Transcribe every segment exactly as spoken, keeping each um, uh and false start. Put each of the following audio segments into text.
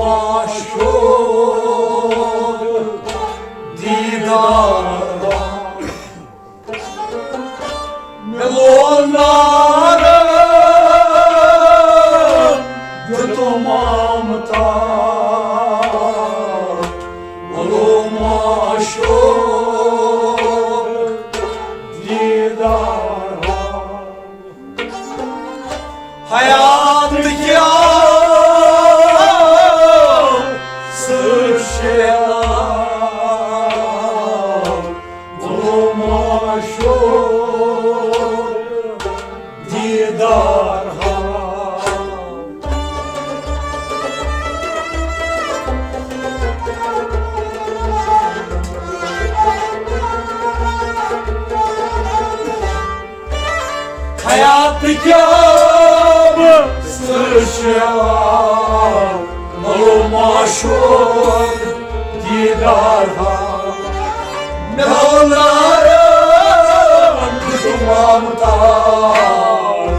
معشوق دیدار۔ مےٚ لول نار، دیُتُم آمتار، وَلو معشوق دیدار۔ حیات کیا سر شیلا، وَلو معشوق دیدار۔ حیات کیا سر شیلا، وَلو معشوق دیدار۔ مےٚ لول نار، دیُتُم آمتار۔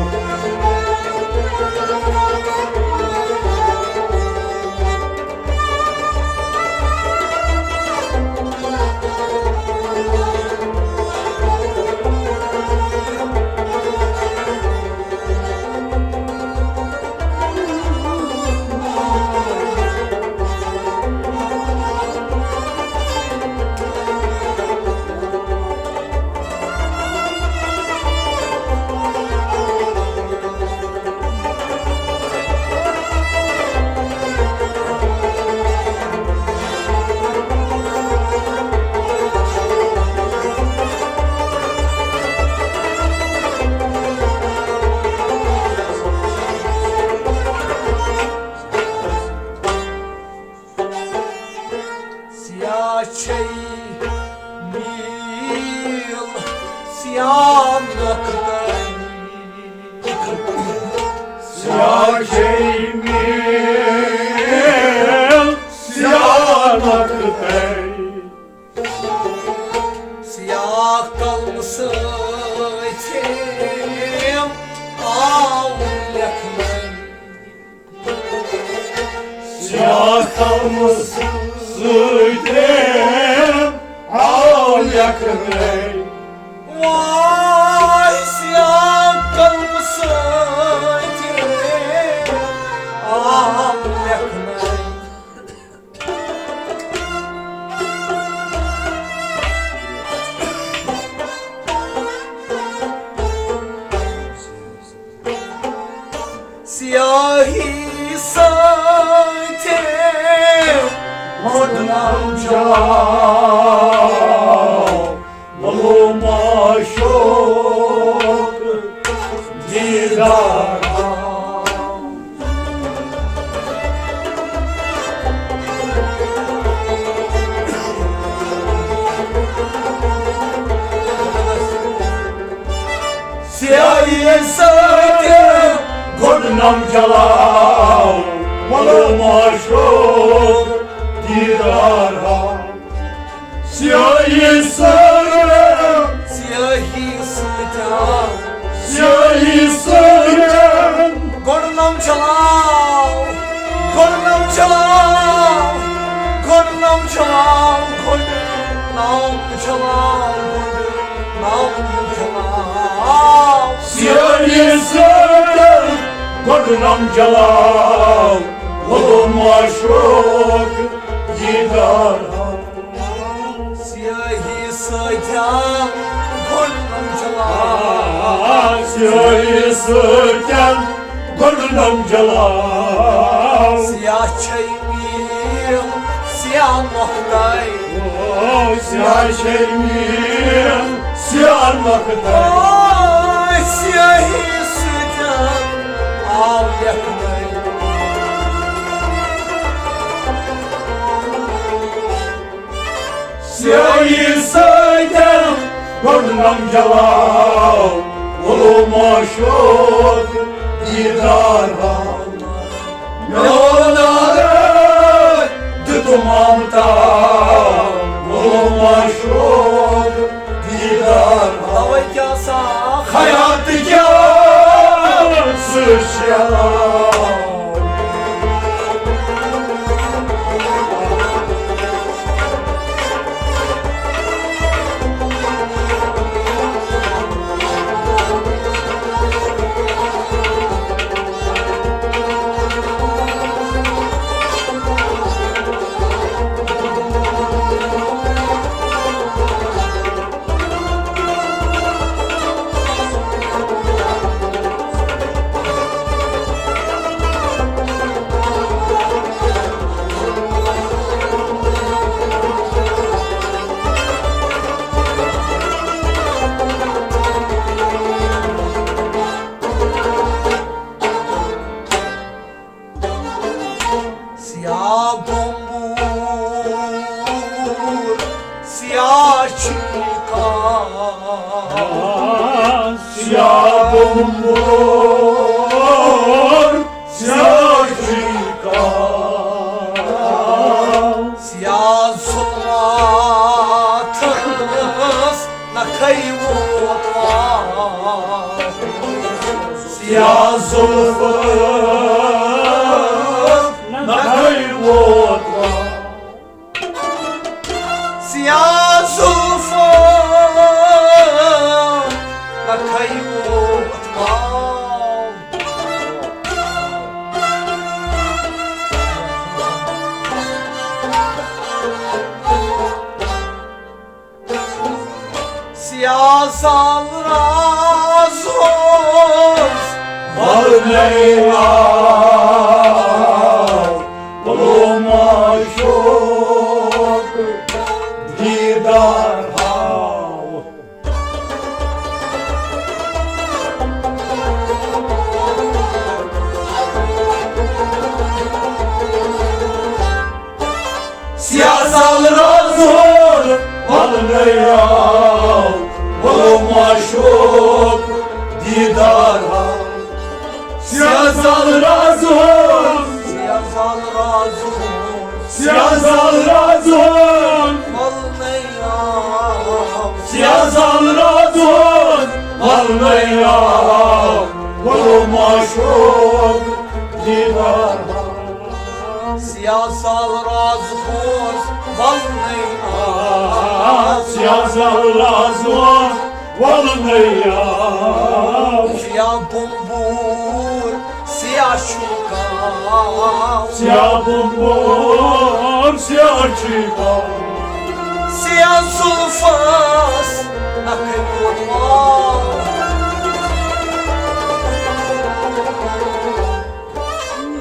سیاہ چھے میٖل، سیاہ نۄقطہٕ۔ سیاہ چھے میٖل، سیاہ نۄقطہٕ۔ سیاہ قلمہٕ سۭتۍ آو لیکھنہٕ۔ سیاہ قلمہٕ سۭتۍ آو لیکھنَے۔ واے سیاہ قلمہٕ سۭتۍ آو لیکھنَے۔ سیاہی سۭتۍ مۄدنم جاو، وَلو معشوق دیدار۔ سیاہی سۭتۍ گۄڈنم جلاو، وَلو معشوق دیدار ہاو۔ سیاہی سۭتۍ، سیاہی سۭتۍ آو، سیاہی سۭتۍ گۄڈنم جلاو، گۄڈنم جلاو، گۄڈنم جلاو، گۄڈنم جلاو، گۄڈنم جلاو۔ سیاہی سۭتۍ گۄڈنم جلاو، وَلو معشوق دیدار۔ سیاہی سۭتۍ گۄڈنم جلاو۔ سیاہی سۭتۍ گۄڈنم جلاو۔ سیاہ چھے میٖل، سیاہ نۄقطے۔ او، سیاہ چھے میٖل، سیاہ نۄقطے۔ او، سیاہی سۭتۍ آو لیکھنَے۔ سیاہی سۭتۍ گۄڈنم جلاو، وَلو معشوق دیدار ہاو۔ میون نار دیُتُم آمتار، وَلو معشوق دیدار ہاو۔ توے کیٛاہ سا حیات کیٛاہ سُہ شیلاو۔ بومبور سیاہ چھی کان۔ سیاہ بومبور سیاہ چھی کان۔ سیاہ ظلماتس نکھے ووت وار۔ سیاہ ظلماتس نکھے ووت وار۔ سیاہ ظلماتس نکھے ووت وار۔ سیاہ زال راز اوس ولنَے آو، پلو معشوق دیدار ہاو۔ سیاہ زال راز اوس ولنَے آو، پلو معشوق دیدار ہاو۔ سیاہ زال راز اوس، سیاہ زال راز اوس، سیاہ زال راز اوس ولنَے آو۔ سیاہ زال راز اوس ولنَے آو، پلو معشوق دیدار ہاو۔ سیاہ زال راز اوس ولنَے آو۔ سیاہ زال راز اوس ولنَے آو۔ سیاہ بومبور سیاہ چھی کان۔ سیاہ بومبور سیاہ چھی کان۔ سیاہ زلفس نکھے ووت وار۔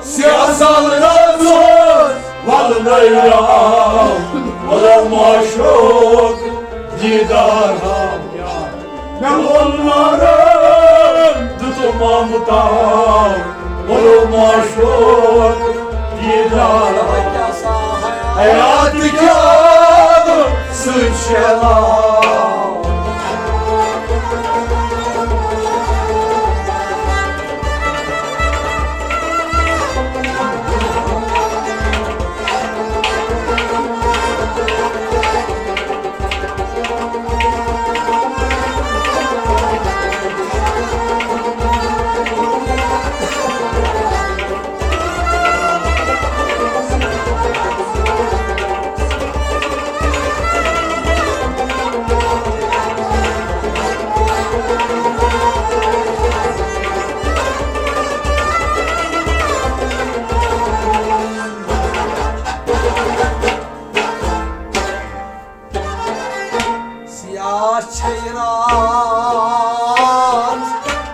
سیاہ زال راز اوس ولنَے آو، پلو معشوق دیدار ہاو۔ مےٚ ووٚن نارن، دِتُم مامہٕ تاو، پلو معشوق دیدار ہاو۔ حیات کیٛاہ سۭتۍ شیلاو۔ سیاہ چھے رات،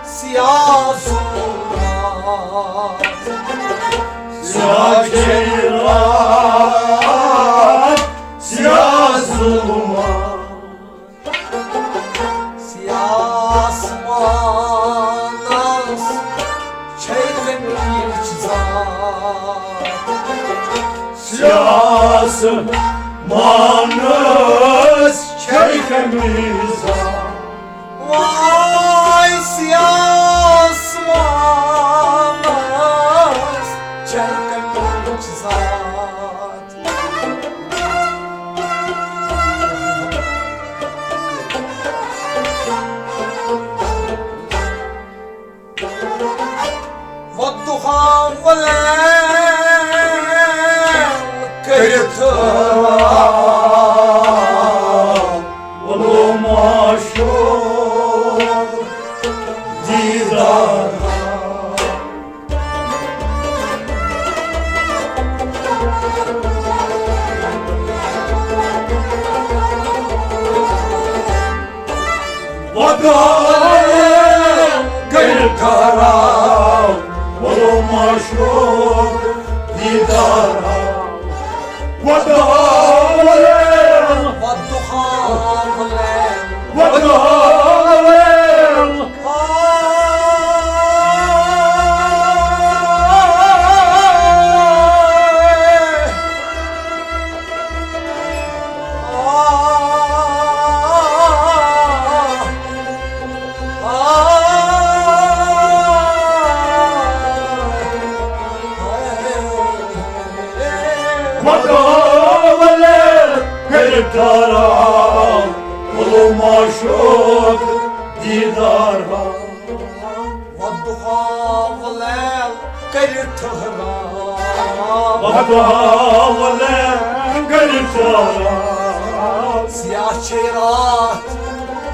سیاہ ظلمات۔ سیاہ چھے رات، سیاہ ظلمات۔ سیاہ آسمانس چھے کمیٖچ ذات۔ سیاہ آسمانس چھے کمیٖچ ذات۔ واے سیاہ آسمانس چھے کمیٖچ ذات۔ والضحى والليل کٔرِتھ پلو معشوق دیدار۔ وۄداے کٔرِتھ ٹھہراو، پلو معشوق دیدار آو۔ وۄداے، وۄداے، وۄداے۔ مکاولے کٔرِتھ ٹھہراو، بولو معشوق دیدار ہاو۔ ودُہا ولیل کٔرِتھ ٹھہراو۔ ودُہا ولیل کٔرِتھ ٹھہراو۔ سیاہ چھے راتھ،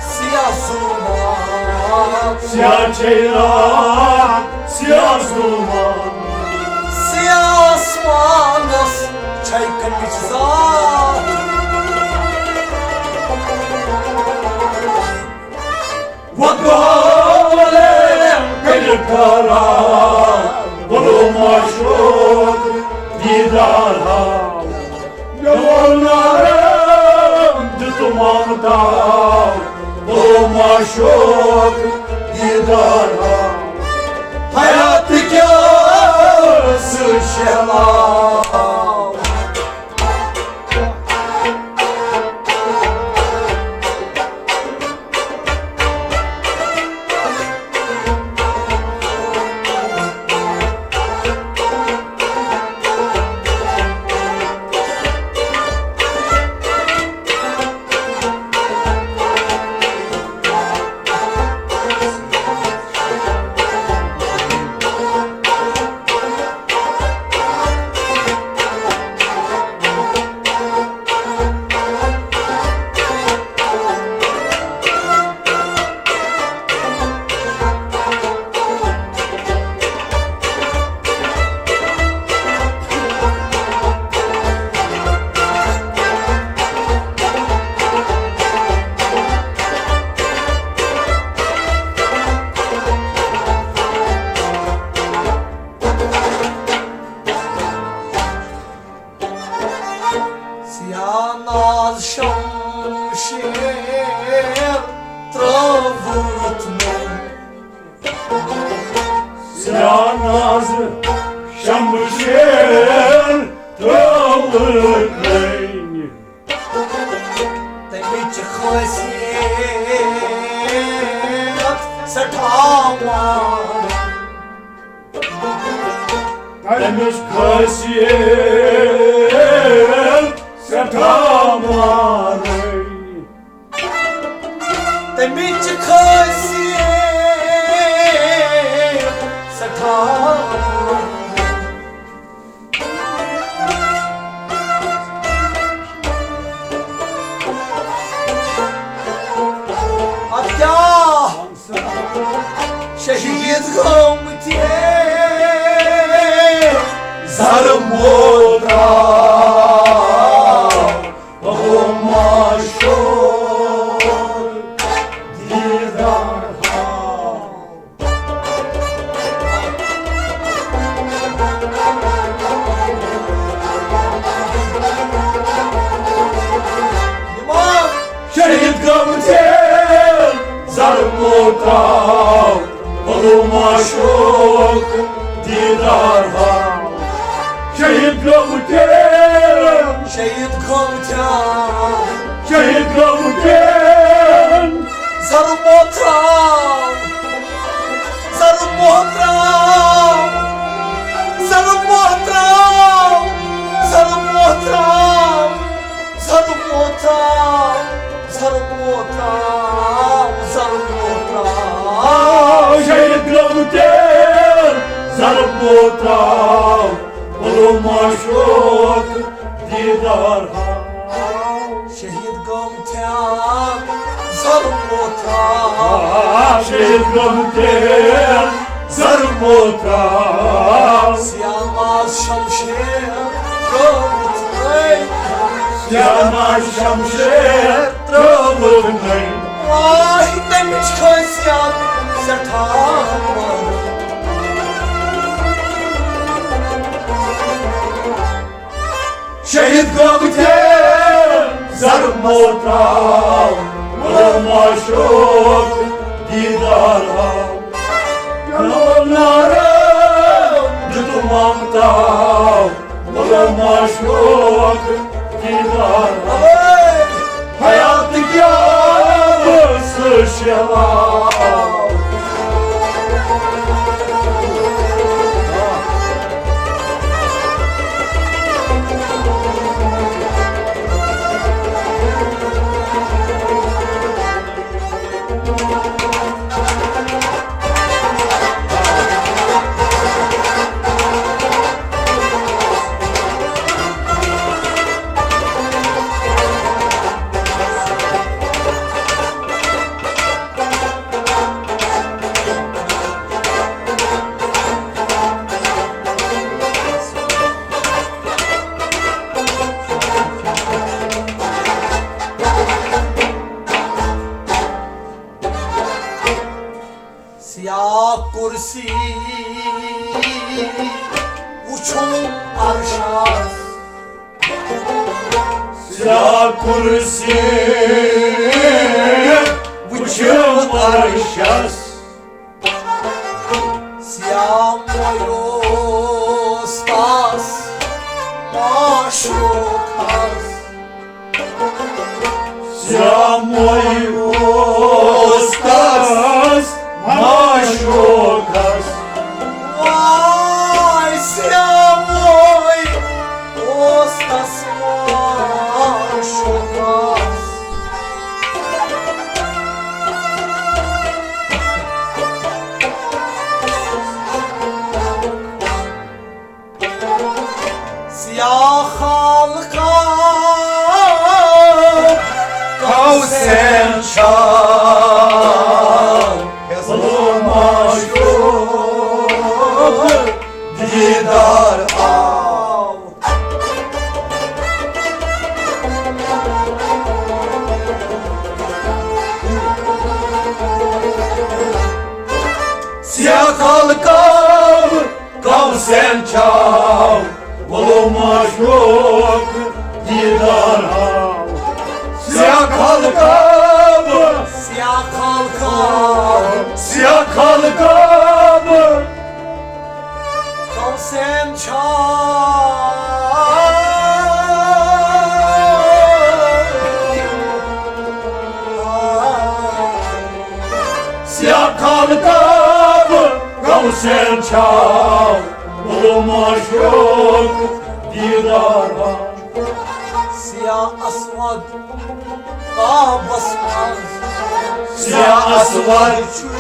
سیاہ ظلمات۔ سیاہ چھے راتھ، سیاہ ظلمات۔ سیاہ آسمانس چھے کمِچ ذات۔ وۄدوالے کٔرِتھ ٹھہراو، بولو معشوق دیدار ہاو۔ مےٚ ووٚن نارم دیُت مامتاو، بولو معشوق دیدار ہاو۔ حیات کیٛاہ سُہ شہلاو۔ سیاہ ناز شمشیر ترٛٲوٕتھ مےٚ۔ سیاہ ناز شمشیر ترٛٲوٕتھ مےٚ۔ تَمِچ خٲصیت سٮ۪ٹھاہ ماڑ۔ تَمِچ خٲصیت سٮ۪ٹھاہ ماڑ۔ تَمِچ خٲصیت سٮ۪ٹھاہ ماڑ۔ اَدٕ کیٛاہ؟ شہید گوٚمُت یے زر موترا، او معشوق دیدار ہاو۔ شہید گوٚمُت یے زر موترا، بولو معشوق دیدار ہاو۔ شہید گوٚمُت یے۔ شہید گوٚمُت یے۔ شہید گوٚمُت یے۔ زر موترا۔ زر موترا۔ زر موترا۔ زر موترا۔ زر موترا، زر موترا، زر موترا۔ شہید گوٚمُت یے زر موترا، بولو معشوق دیدار ہاو۔ شہید گوٚمُت یے زر موترا۔ شہید گوٚمُت یے زر موترا۔ سیاہ ناز شمشیر ترٛٲوٕتھ نٔے۔ سیاہ ناز شمشیر ترٛٲوٕتھ نٔے۔ واے تَمِچ خٲصیت سٮ۪ٹھاہ ماڑ۔ شہید گوٚمُت یے زر موترا، بولو معشوق دیدار ہاو۔ مےٚ نارٕ دیُت مامتاو، بولو معشوق دیدار ہاو۔ حیات کیٛاہ سُہ شہلاو۔ کرسی وٕچھُم عرشس، سیاہ کرسی وٕچھُم عرشس۔ سیاہ موے اوس تس معشوق حظ۔ سیاہ موے اوس تس معشوق حظ۔ واے سیاہ موے اوس تس معشوق حظ۔ سیاہ خالقہ کو سین چھا، ہیٚژلو معشوق دیدار آو۔ سیاہ خالقہ کو سین چھاو، ولو معشوق دیدار ہاو۔ سیاہ خالقہ، سیاہ خالقہ، سیاہ خالقہ کو سین چھاو۔ سیاہ خالقہ کو سین چھاو، ولو معشوق دیدار ہاو۔ سیاہ اسود کعبس منٛز۔ سیاہ اسود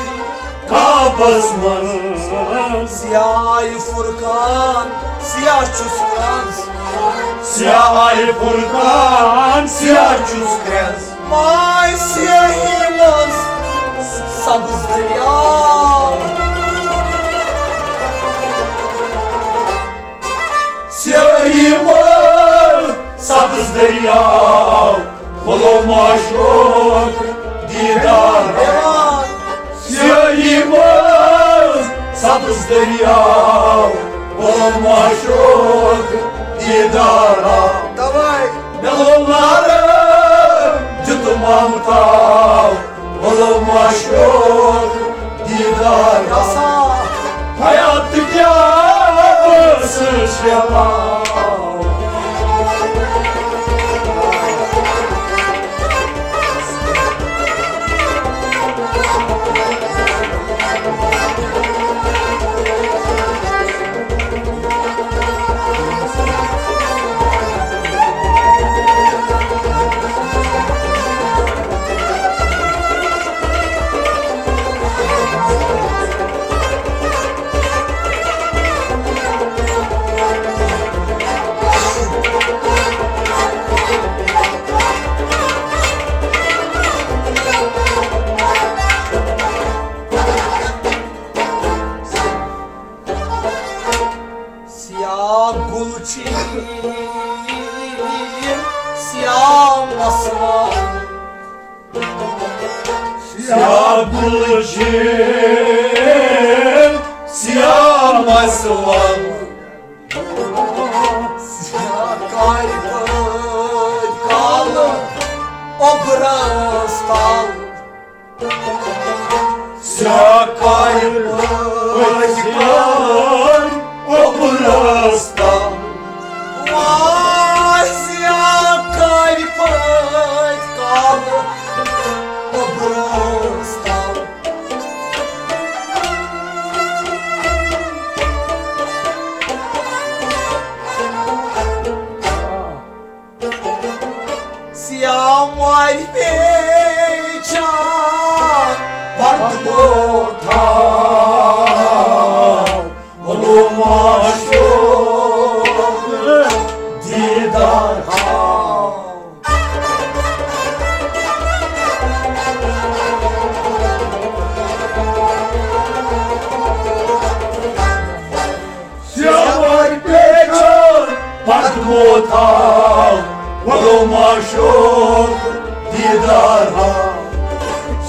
کعبس منٛز۔ سیاہ آیہِ فرقان، سیاہ چھُس کرٛنٛز۔ سیاہ آیہِ فرقان، سیاہ چھُس کرٛنٛز۔ ماے سیاہی منٛز سبز دٔریاو۔ سیٲہی منٛز سبز دٔریاو، ولو معشوق دیدار ہاو۔ سیٲہی منٛز سبز دٔریاو، ولو معشوق دیدار ہاو۔ توے مےٚ لوٚب نارٕ دیُت مامہٕ تاو۔ ولو معشوق دیدار ہاو۔ حیات کیٛاہ ٲسٕس شیلاو۔ سیاہ گُلچین، سیاہ مسلان۔ سیاہ گُلچین، سیاہ مسلان۔ سیاہ کارِ پٲٹھۍ کالہٕ اوٚبرس تل۔ سیاہ کارِ پٲٹھۍ کالہٕ اوٚبرس تل۔ واے سیاہ کارِ پٲٹھۍ کالہٕ اوٚبرس تل۔ سیاہ مۄہرِ پیچھان پردٕ ووتھان، ولو معشوق دیدار ہاو۔ سیاہ مۄہرِ پیچھان پردٕ ووتھان، ولو معشوق دیدار ہاو۔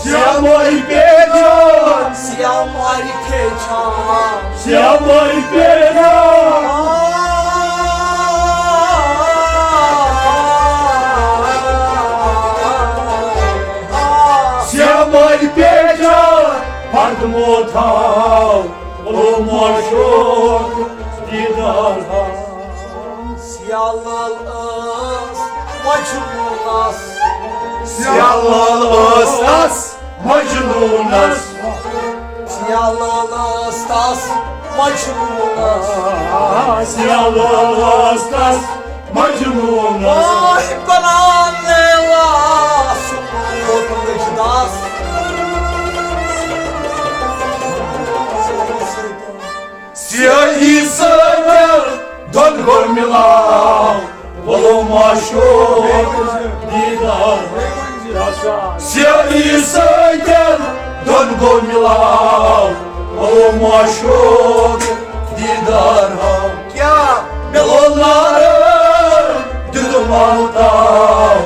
سیاہ مۄہرِ پیچھان، سیاہ مۄہرِ پیچھان۔ سیامل پیرا، سیامل پیرا، پردمو تھاو، او معشوق دیدار ہا۔ سیالل ٲس مجنوٗنس، سیالل ٲس تس مجنوٗنس، سیالل ٲس تس مجنوٗنس، سیالل ٲس تس مجنوٗنس۔ واے بنان لیلا سُہ کوٚت لٔج دس۔ سیاہی سۭتۍ دۄن گوٚو مِلاو، ولو معشوق دیدار۔ سیاہی سۭتۍ دۄن گوٚو مِلاو، ولو معشوق دیدار ہاو۔ کیٛاہ؟ مےٚ لول نارٕ، دیُتُم آفتاب،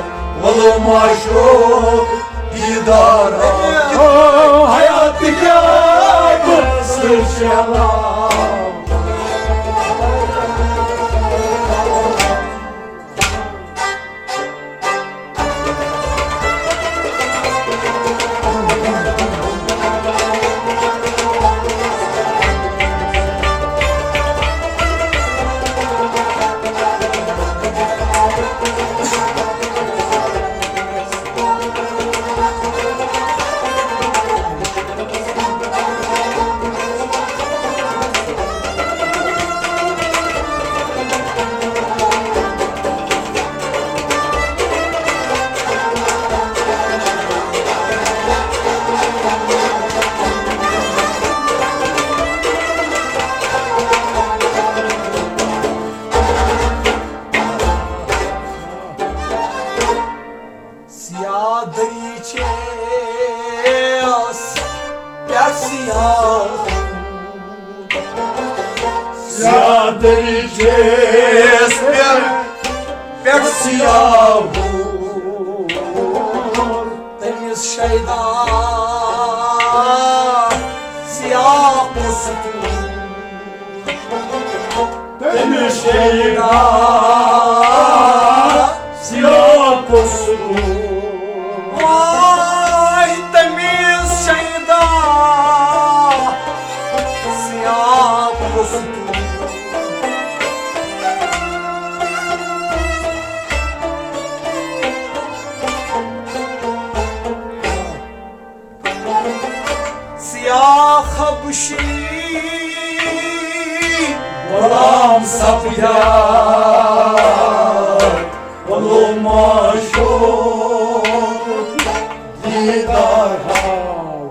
ولو معشوق دیدار۔ حیات کیا بس چلا۔ سیاہ دٔریٖچَس پٮ۪ٹھ سیاہ، سیاہ دٔریٖچَس پٮ۪ٹھ، پٮ۪ٹھ سیاہ، تٔمِس شیدا سیاہ قصہٕ۔ تٔمِس شیدا سیاہ قصہٕ۔ واے تٔمِس شیدا سیاہ قصہٕ۔ سیاہ حبشی غلام سپدیو، ولو معشوق دیدار ہاو۔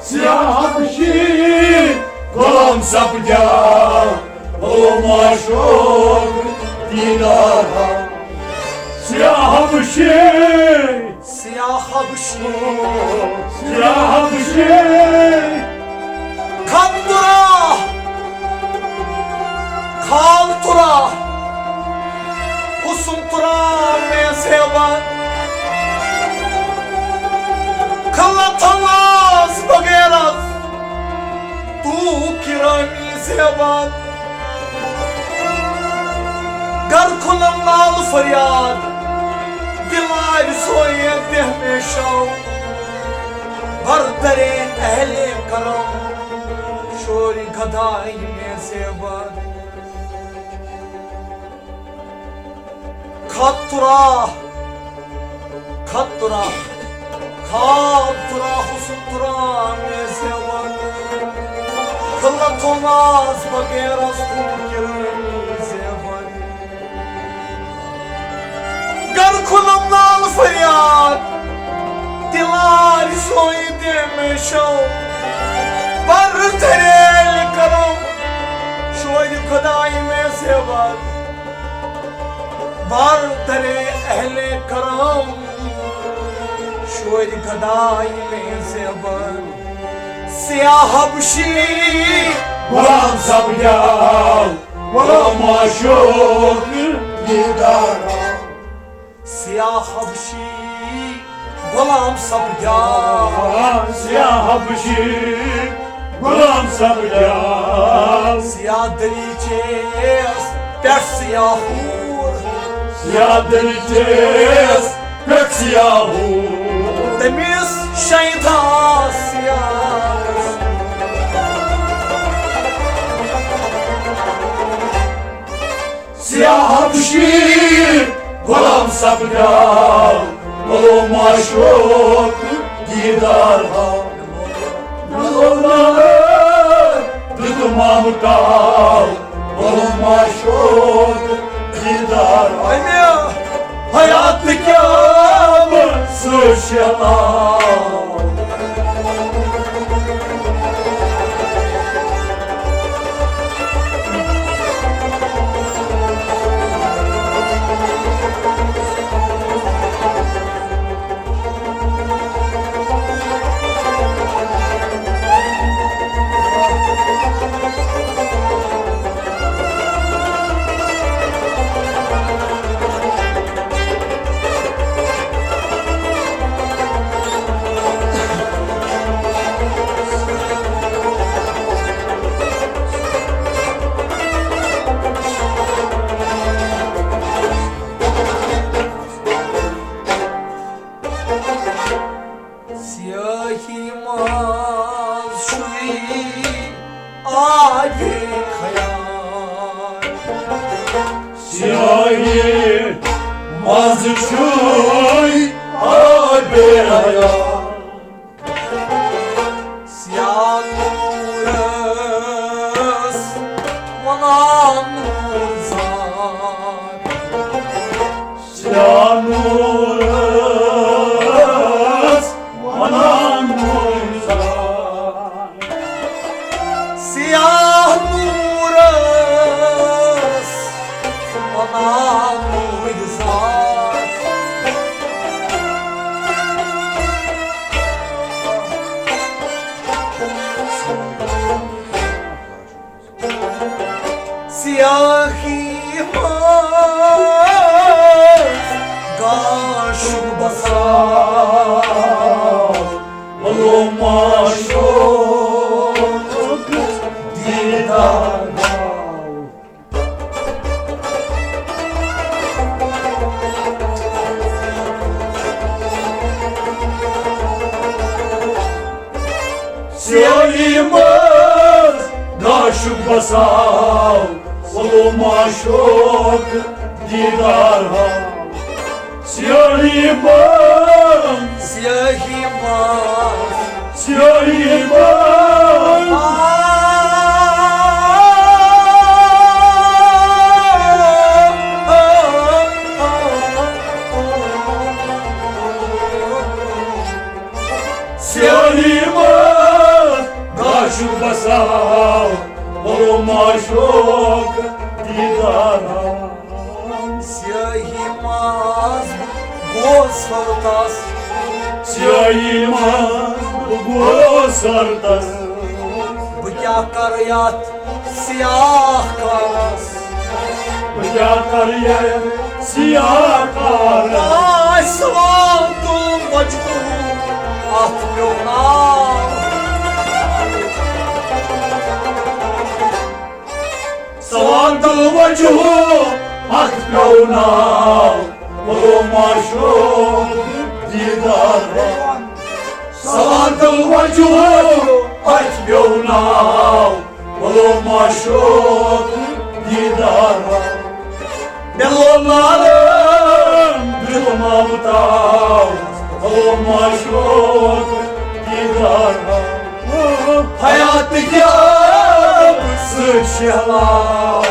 سیاہ حبشی غلام سپدیو، او معشوق دیدار ہا۔ سیاہ حبشی، سیاہ حبشی، سیاہ حبشی۔ خندرا، خال ترا، حسن ترا میں زیبان۔ خلت حواس بغیرت تو کرانی زیبان۔ گر کنم نال فریاد، دلار سوئے دہ میں شو۔ بر درے اہل کرم، شوری گدائی میں زیبان۔ خط ترا، خط ترا، خط ترا، حسن ترا میں زیبان۔ خلت حواس بغیرت تو کرانی زیبان۔ گر کنم نال فریاد، دلار سوئی دے میں شو۔ بر تریل کرم، شوری خدائی میں زیبان۔ بر درے اہل کرم، شوری خدائی میں زیبان۔ سیاہ حبشی غلام سپدیو، ولو معشوق دیدار۔ سیاہ حبشی غلام سپدیو۔ سیاہ حبشی غلام سپدیو۔ سیاہ دٔریٖچَس پٮ۪ٹھ سیاہ ہوٗر۔ سیاہ دٔریٖچَس پٮ۪ٹھ سیاہ ہوٗر۔ تٔمِس شاید آسہِ سیاہ۔ سیاہ حبشی غلام سپدیو، ملو معشوق دیدار ہا۔ ملو نار دتمام ٹال، ملو معشوق دیدار ہا۔ حیات کیا بس شیطان۔ سیاہی منٛز شُرۍ آبِ خیال۔ سیاہی منٛز شُرۍ آبِ خیال۔ سیاہ نوٗرس وَنان نوٗر زار۔ سیاہ نوٗرس وَنان نوٗر زار۔ سیاہ نوٗرس وَنان نوٗر زار۔ سیاہی منٛز گاشُک بساو، ملو معشوق دیدار آو۔ سیٲہی منٛز گاشُک بساو، ملو معشوق دیدار ہا۔ سیٲہی منٛز، سیٲہی منٛز، سیٲہی منٛز۔ سیٲہی منٛز گاشُک بساو، ملو معشوق دیدار ہا۔ سیٲہی منٛز گوس سرتس۔ سیٲہی منٛز گوس سرتس۔ بہٕ کیٛاہ کرٕ یتھ سیاہ کارس؟ بہٕ کیٛاہ کرٕ یتھ سیاہ کارس؟ آے سوال تُل وجہُک، اتھ پیوٚو ناو۔ سوال تُل وجہُک، اتھ پیوٚو ناو، ملو معشوق دیدار۔ سوال تُل وجہُک، اتھ پیوٚو ناو، ملو معشوق دیدار۔ مےٚ لوٚب نارن، دِلہٕ مامہٕ تاو، ملو معشوق دیدار۔ حیات کیا سۭتۍ شہلاو۔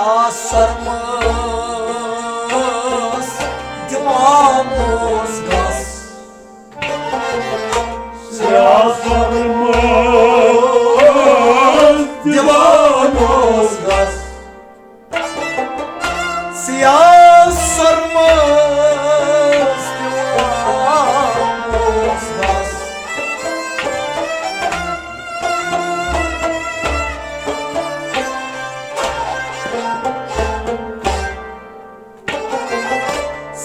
آ سرمس دِوان اوس گس۔ سیاہ سرمس دِوان اوس گس۔ سیاہ سرمس دِوان اوس گس۔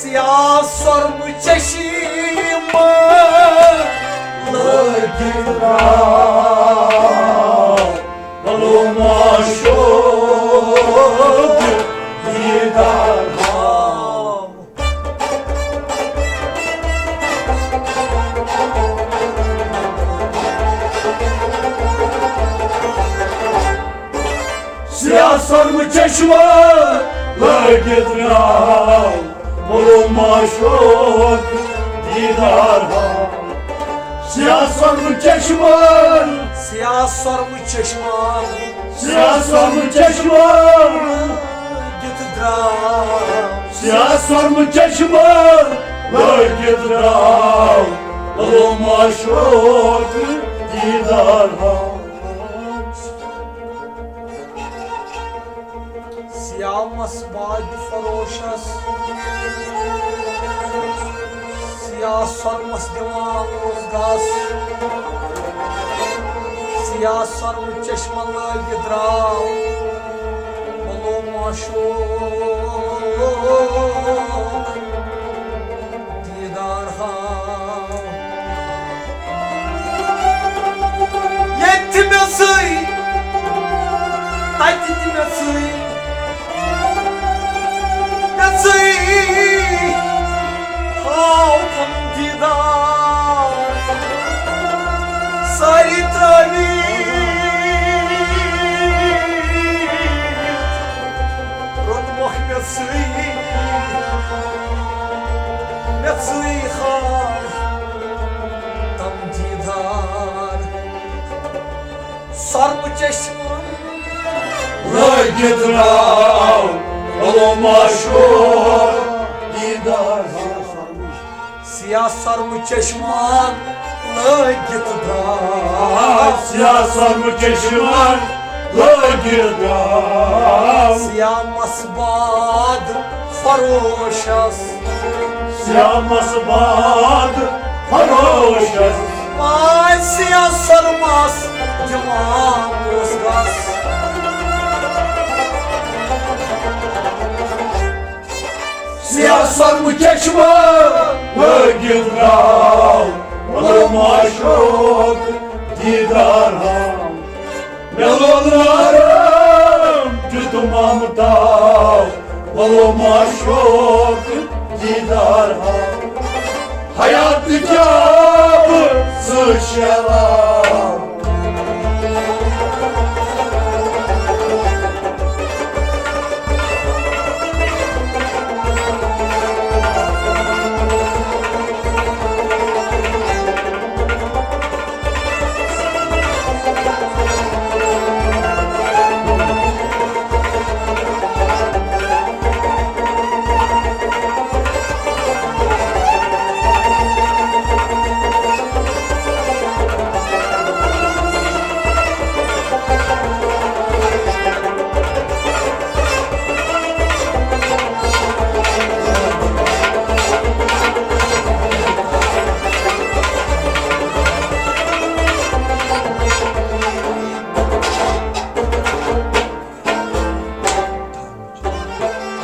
سیاہ سۄرمہٕ چشمہٕ لٲگِتھ درٛاو، پلو معشوق دیٖدار ہاو۔ سیاہ سۄرمہٕ چشمہٕ لٲگِتھ درٛاو، پلو معشوق دیٖدار ہاو۔ سیاہ سۄرمہٕ چشمہٕ، سیاہ سۄرمہٕ چشمہٕ، سیاہ سۄرمہٕ چشمہٕ لٲگِتھ درٛاو۔ سیاہ سۄرمہٕ چشمہٕ لٲگِتھ درٛاو، پلو معشوق دیٖدار ہاو۔ سیاہ مس باج فروشس، سیاہ سۄرمس دِوان اوس گس۔ سیاہ سۄرمہٕ چشمہٕ لٲگِتھ درٛاو، پلو معشوق دیٖدار ہاو۔ ییٚتہِ تہِ مےٚ سۭتۍ، تَتہِ تہِ مےٚ سۭتۍ، مےٚ سۭتۍ ہاو تِم دیٖدار۔ سٲری ترٛٲوِتھ روٚٹمَکھ مےٚ سۭتۍ، مےٚ سۭتۍ ہاو تِم دیٖدار۔ سۄرمہٕ چشمہٕ لٲگِتھ درٛاو، پلو معشوق دیٖدار۔ سیاہ سۄرمہٕ چشمان لٲگِتھ درٛاو۔ سیاہ سۄرمہٕ چشمان لٲگِتھ درٛاو۔ سیاہ مس باد فروشس۔ سیاہ مس باد فروشس۔ آے سیاہ سۄرمس دِوان اوس گس۔ سیاہ سۄرمہٕ چشمہٕ لٲگِتھ درٛاو، پلو معشوق دیٖدار ہاو۔ مےٚ لول آرام دیُت ممتاو، پلو معشوق دیٖدار ہاو۔ حیات کیٛاہ بہٕ سۭتۍ شیلاو۔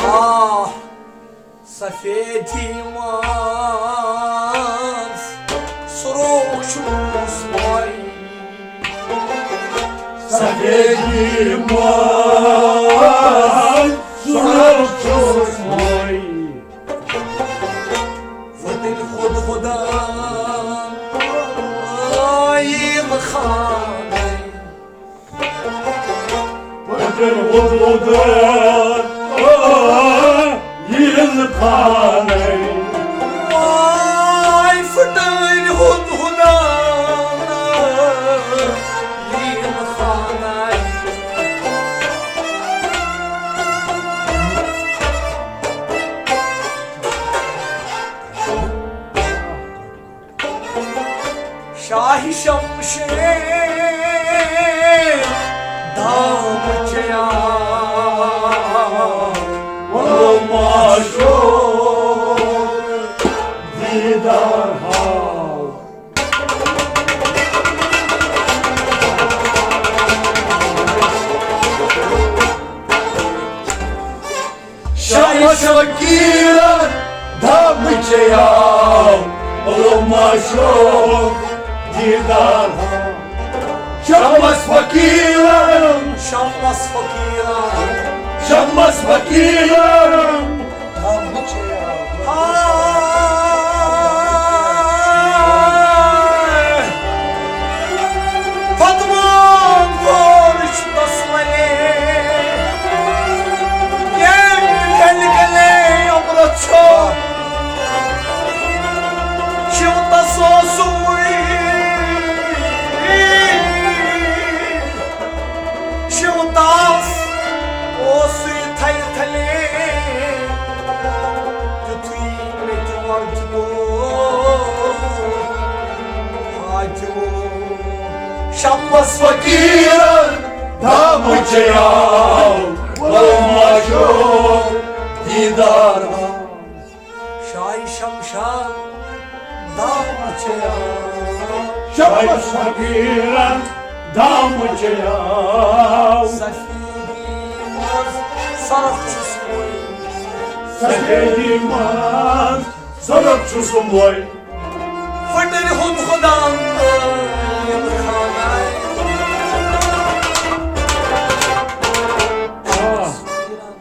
آ، سفیدی منٛز سرٛوگ چھُس وۄنۍ۔ سفیدی منٛز سرٛوگ چھُس وۄنۍ۔ وۄتٕلۍ ہُد ہُدان عٲیٖل خانَے۔ پٔتٕر وُدُر، آ، ییٖل خانَے۔ واے پھٕٹٲرۍ ہُد ہُدان، ییٖل خانَے۔ شمشیر دام چیا، ولو معشوق دیدار ہاو۔ شمس فقیرن دام چیا، ولو معشوق دیدار ہاو۔ شمس فقیرن، شمس فقیرن، شمس فقیرن دام چیا۔ آے، فتمان کورچ تسلے، یم گل گلے عمرت چھو، چھو تسو سوئی، چھو تس اوسوی تھل تھلے، تیتھوی مےٚ تہِ وۄرجہِ دود۔ شمس فقیرن دام چیا، ولو معشوق دیدار ہاو۔ شاہ شمشاد دام چیا۔ شمس فقیرن دام چیا۔ سفیدی منٛز سرخ چھُس وۄنۍ۔ سفیدی منٛز سرخ چھُس وۄنۍ۔ پھٹرِ ہُنٛد خۄدا ٲیِن خانہ۔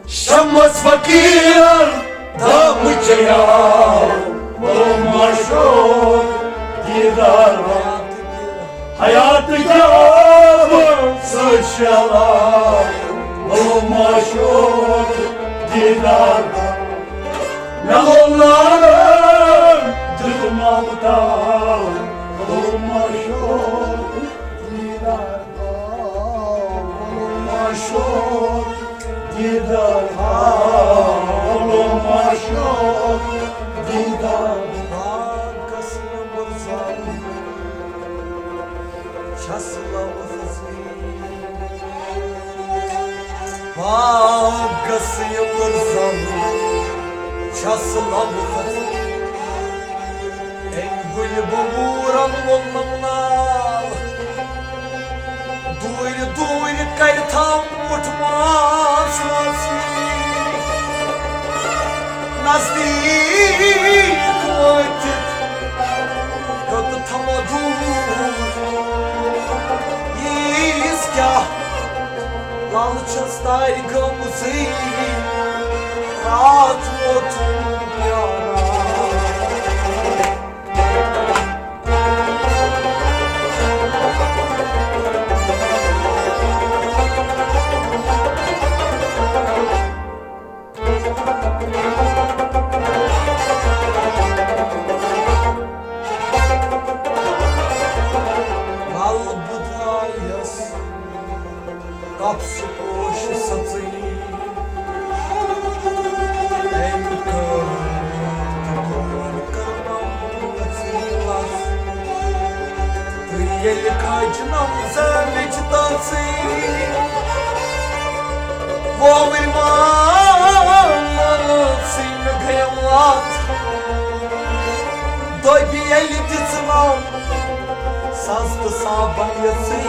شمس فقیرن دام چیا، او معشوق دیدار۔ حیات کیا سوشلا، او معشوق دیدار۔ نہ ہو نارن دل مامتا، او معشوق دیدار۔ او معشوق دیدار، او معشوق دیدار۔ باغس یمبر زال چھس لبزٕے۔ باغس یمبر زال چھس لبزٕے۔ أمۍ گُلہِ بمبوٗرن ووٚننم نال، دوٗرِ دوٗرِ کرِ تھم مُٹھ ماس واسی۔ نزدیٖک وٲتِتھ ہیوٚت تھمو دوٗر۔ ییٖژ کیٛاہ لالہٕ چھَس تارِ گٔمژٕے، راتھ ووتُم پیاران۔ ول بہٕ درٛایس کپسہٕ پوشہٕ سٕژٕے۔ أمۍ کٔر تہٕ کٔر کٔرنم پوٗژٕے لژھ۔ تہٕ ییٚلہِ کھٲجنم زٲمِچ تٲژٕے، ووٕرۍ مام ژٕے مےٚ گٔیم لژھ۔ دۄبہِ ییٚلہِ دِژنم سستہٕ صابن یژٕے۔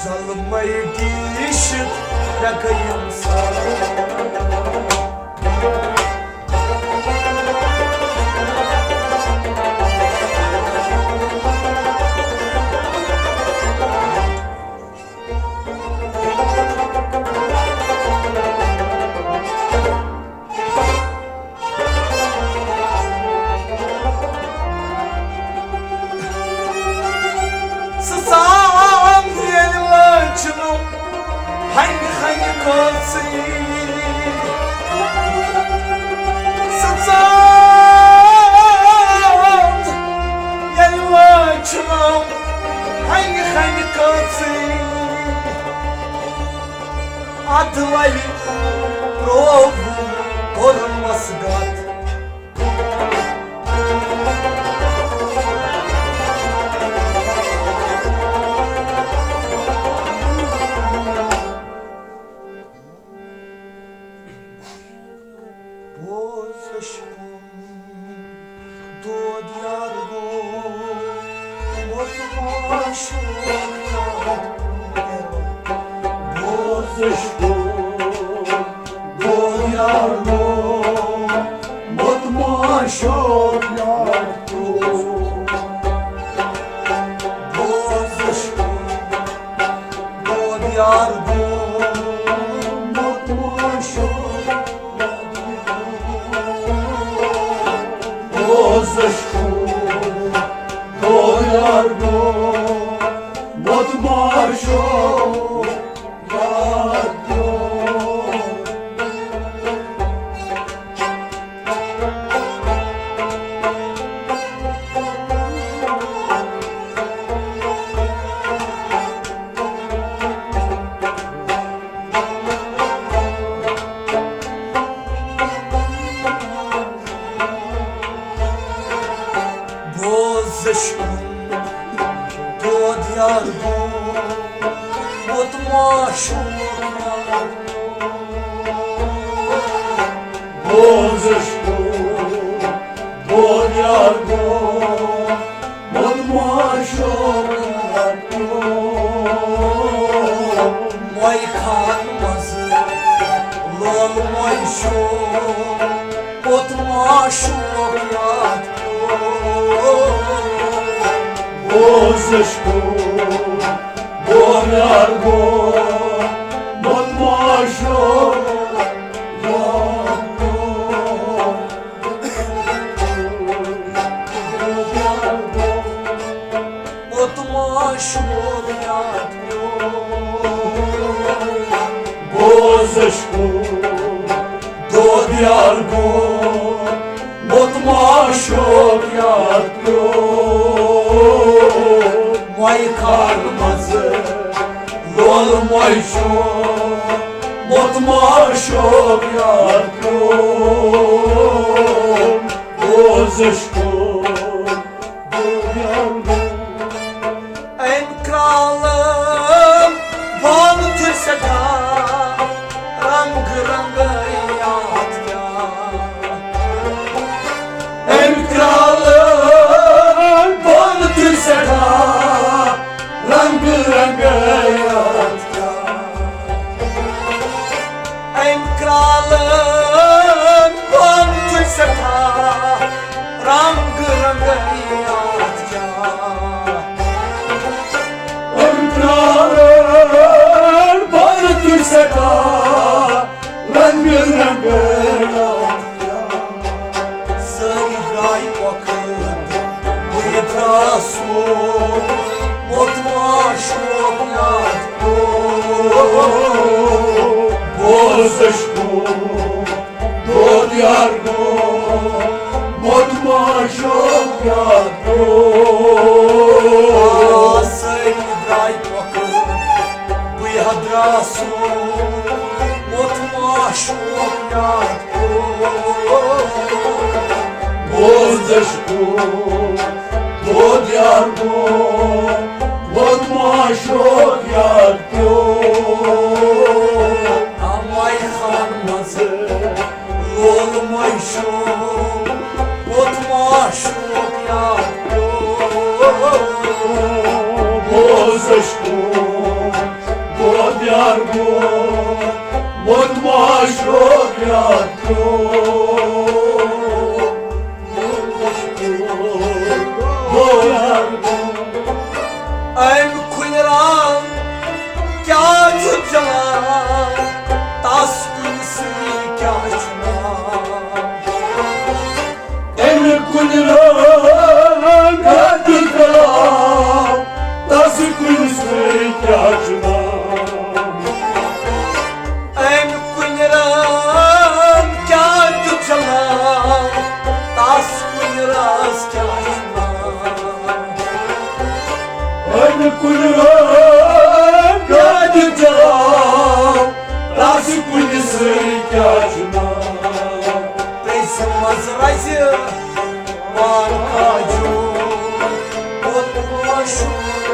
ظلمے ڈیٖشِتھ مےٚ گٔیِم سر۔ سٕژن ییٚلہِ لٲج نہٕ ہنہِ ہنہِ کٲژٕے۔ سٕژن ییٚلہِ لٲج نہٕ ہنہِ ہنہِ کٲژٕے۔ ادٕ وَلہِ پرٛوو کوٚرمَس گَتھ۔ عشقو، دود یار گو، مت ما شوق یار گو۔ بوز عشقو، دود یار گو، مت ما شوق یار گو۔ بوز عشقو، دود یار گو، مت ما شوق بوز عشقو، دود یار گو، مت ما شوق یار گو۔ بوز عشقو، دود یار گو، مت ما شوق یار گو۔ مے خان مزٕ لول مے شوق، مت ما شوق یار گو۔ بوز عشقو، دود یار گو، مت ما شوق یار گو۔ مت ما شوق یار گو۔ بوز عشقو، دود یار گو، مت ما شوق یار گو۔ مے خان مزٕ لول مے شوق، مت ما شوق یار گو۔ بوز عشقو، دود یار گو۔ أمۍ کرٛالہٕ بانہٕ تُلۍ سٮ۪ٹھاہ رنٛگ رنٛگے یاد کیٛاہ۔ أمۍ کرٛالہٕ بانہٕ تُلۍ سٮ۪ٹھاہ رنٛگ رنٛگے یاد کیٛاہ۔ أمۍ کرٛالہٕ بانہٕ تُلۍ سٮ۪ٹھاہ رنٛگ رنٛگے یاد کیٛاہ۔ أمۍ کرٛالہٕ بانہٕ تُلۍ سٮ۪ٹھاہ رنٛگ رنٛگے یاد کیٛاہ۔ سٲری درٛاے پۄخہٕ، بہٕ یہِ درٛاس ووت، ووت ما شوق یاد۔ بوز عشقو، دود یار گو، مت ما شوق یاد گو۔ آ، سٲری درٛاے پۄخہٕ، بہٕ یہِ درٛاس ووت، ووت ما شوق یاد گو۔ بوز عشقو، دود یار گو، ووت ما شوق یاد پیو۔ آ مے خان مزٕ لول مے شوق، ووت ما شوق یاد پیو۔ بوز عشقو، دود یار گو، ووت ما شوق یاد پیو۔ أمۍ کُلۍ رنٛگ کیٛاہ چھُ چلان؟ تس کُلۍ سٕے کیٛاہ چھُ ناو؟ أمۍ کُلۍ رنٛگ کیٛاہ چھُ چلان؟ تس کُلۍ سٕے کیٛاہ چھُ ناو؟ أمۍ کُلۍ رنٛگ کیٛاہ چھُ چلان؟ تس کُلۍ رس کیٛاہ چھُ ناو؟ أمۍ کُلۍ رنٛگ کیٛاہ چھُ چلان؟ تس کُلۍ سٕے کیٛاہ چھُ ناو؟ پرٛژھِ منٛز رزِ پان کاجو، کوٚت مشورٕ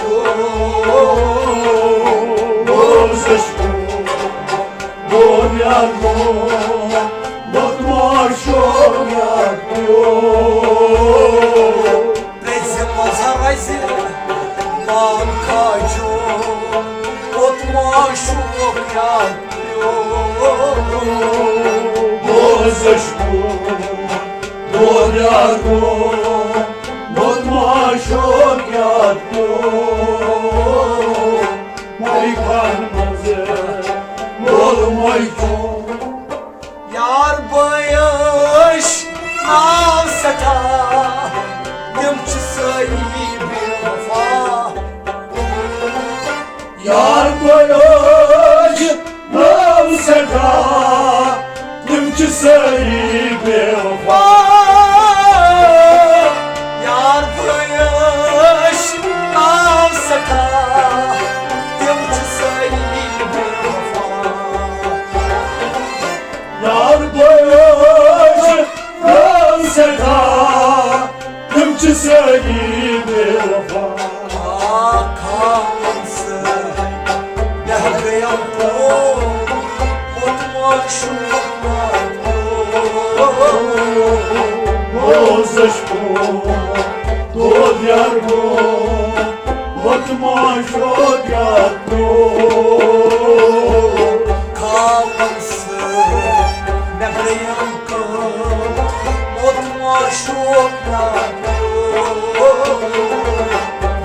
کوٚر؟ بوز عشقو، بوز یار گو، ووت ما شوق یاد پیو۔ پرٛژھِ منٛز رزِ پان کاجو، ووت ما شوق یاد پیوٚو۔ بوزش کُن دود یار گوٚو، ووت معشوق یاد پیوٚو۔ ماے خان منٛز مول موج چھُ۔ یار بٲے ٲسۍ ناو سٮ۪ٹھاہ، تِم چھِ سٲری بے وفا۔ یار بٲے ٲسۍ ناو سٮ۪ٹھاہ، تِم چھِ سٲری بے وفا۔ یار بٲے ٲسۍ ناو سٮ۪ٹھاہ، تِم چھِ سٲری بے وفا۔ یار بٲے ٲسۍ ناو سٮ۪ٹھاہ، تِم چھِ سٲری بے وفا۔ آ، کھاوَن سۭتۍ مےٚ گٔیَم پوٚت معشوق۔ بوزش کُن دود یار گوٚو، ووت معشوق یاد پیوٚو۔ کھاوَن سۭتۍ مےٚ گٔیَم کٲم، ووت معشوق یاد پیوٚو۔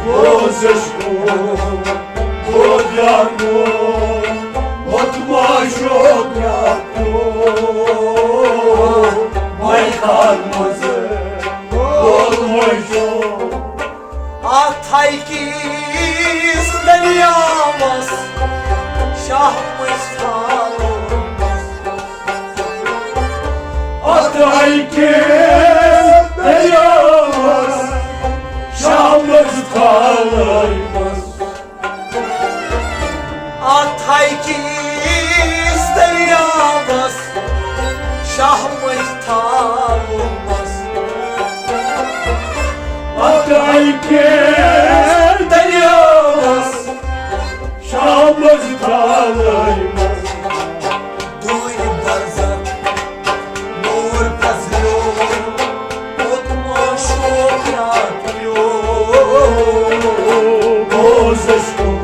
بوزش کُن دود یار گوٚو، ووت معشوق یاد پیوٚو۔ ماے خان منٛز مول موج چھُ۔ اتھ ہاے کِس دٔریاوس شاہ مٔنٛزۍ تھاوو۔ اتھ ہاے کِس دٔریاوس شاہ مٔنٛزۍ تھاوو۔ اتھ ہاے کِس دٔریاوس شاہ مٔنٛزۍ تھاوو۔ اتھ ہاے کِس دٔریاوس شاہ مٔنٛزۍ تھاوو۔ دوٗرِ برزخ نوٗر پرٛزنوو، ووت معشوق یاد پیوٚو۔ بوزش کُن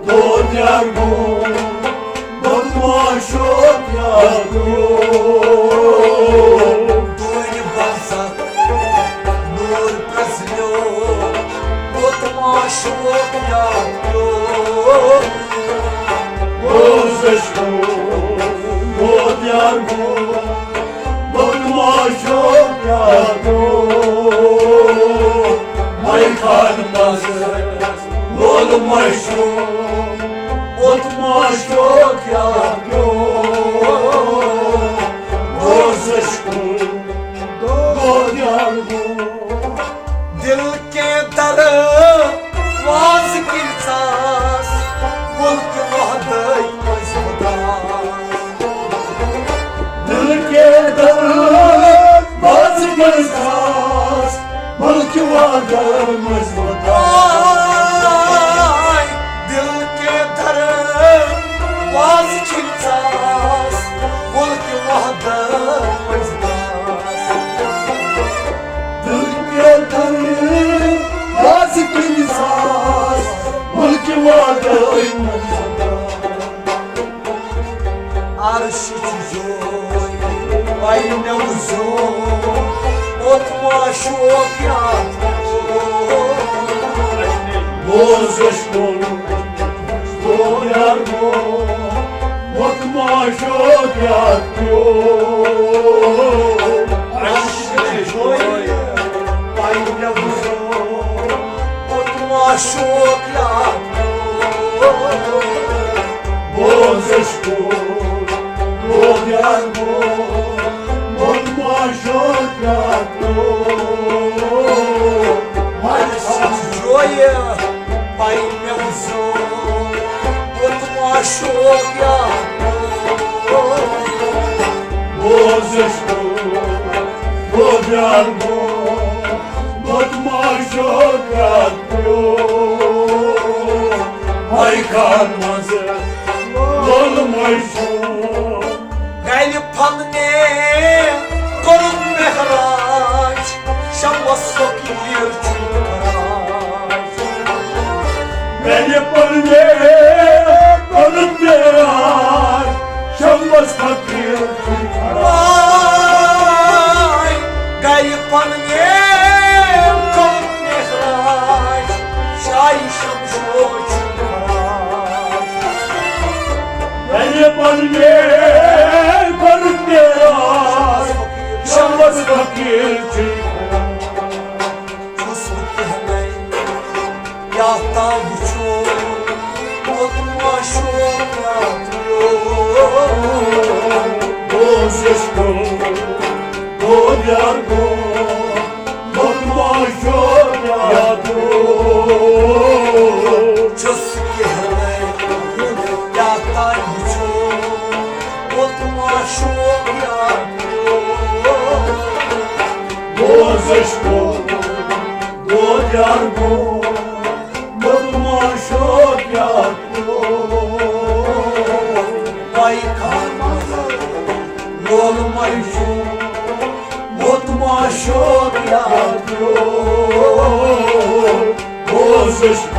دود یار گوٚو، ووت معشوق یاد پیوٚو۔ دوٗرِ برزخ نوٗر پرٛزنوو، ووت معشوق یاد پیوٚو۔ بوزش کُن دود یار گوٚو، ووت معشوق یاد پیوٚو۔ ماے خان منٛز مول موج چھُ۔ ووت معشوق یاد پیوٚو۔ بوزش کُن دود یار گوٚو۔ دل کے دروازٕ کِنۍ ژاس، مُلکہِ وحدت منٛز اداس۔ دل کے دروازٕ کِنۍ ژاس، مُلکہِ وحدت منٛز اداس۔ دل کے دروازٕ کِنۍ ژاس، مُلکہِ وحدت منٛز اداس۔ دل کے دروازٕ کِنۍ ژاس، مُلکہِ وحدت منٛز اداس۔ عرشٕچ جوے پاے مےٚ وُزو، ووت معشوق یاد پیوٚو۔ بوزش کُن دود یار گوٚو، ووت معشوق یاد پیوٚو۔ عرشٕچ جوے پاے مےٚ وُزو، ووت معشوق یاد پیوٚو۔ بوزش کُن دود یار گوٚو، ووت معشوق یاد پیوٚو۔ عرشٕچ جوے پاے مےٚ وُزو، ووت معشوق یاد پیوٚو۔ بوزش کُن دود یار گوٚو، ووت معشوق یاد پیوٚو۔ ماے خان منٛز مول موج چھُ۔ گلہِ پھۄلنے کوٚرُن معراج، شمس فقیٖر چھُ راج۔ گلہِ پھۄلنے کوٚرُن یہِ پننہِ گرٕ تیرا شمس فقیر چھُ۔ چھُس بہٕ کینٛہہ کیٛاہ تام وٕچھُن، کوٚت ما شوق یاترو؟ بوز عشقو، بوز یار گو، کوٚت ما شوق یاترو؟ چھُس کینٛہہ کیٛاہ تام وٕچھُن، کوٚت ما شوق یاترو؟ بوز عشقو، بوز یار گو، کوٚت ما شوق یاترو؟ پاے خان وول مجنون، کوٚت ما شوق یاترو؟ بوز عشقو،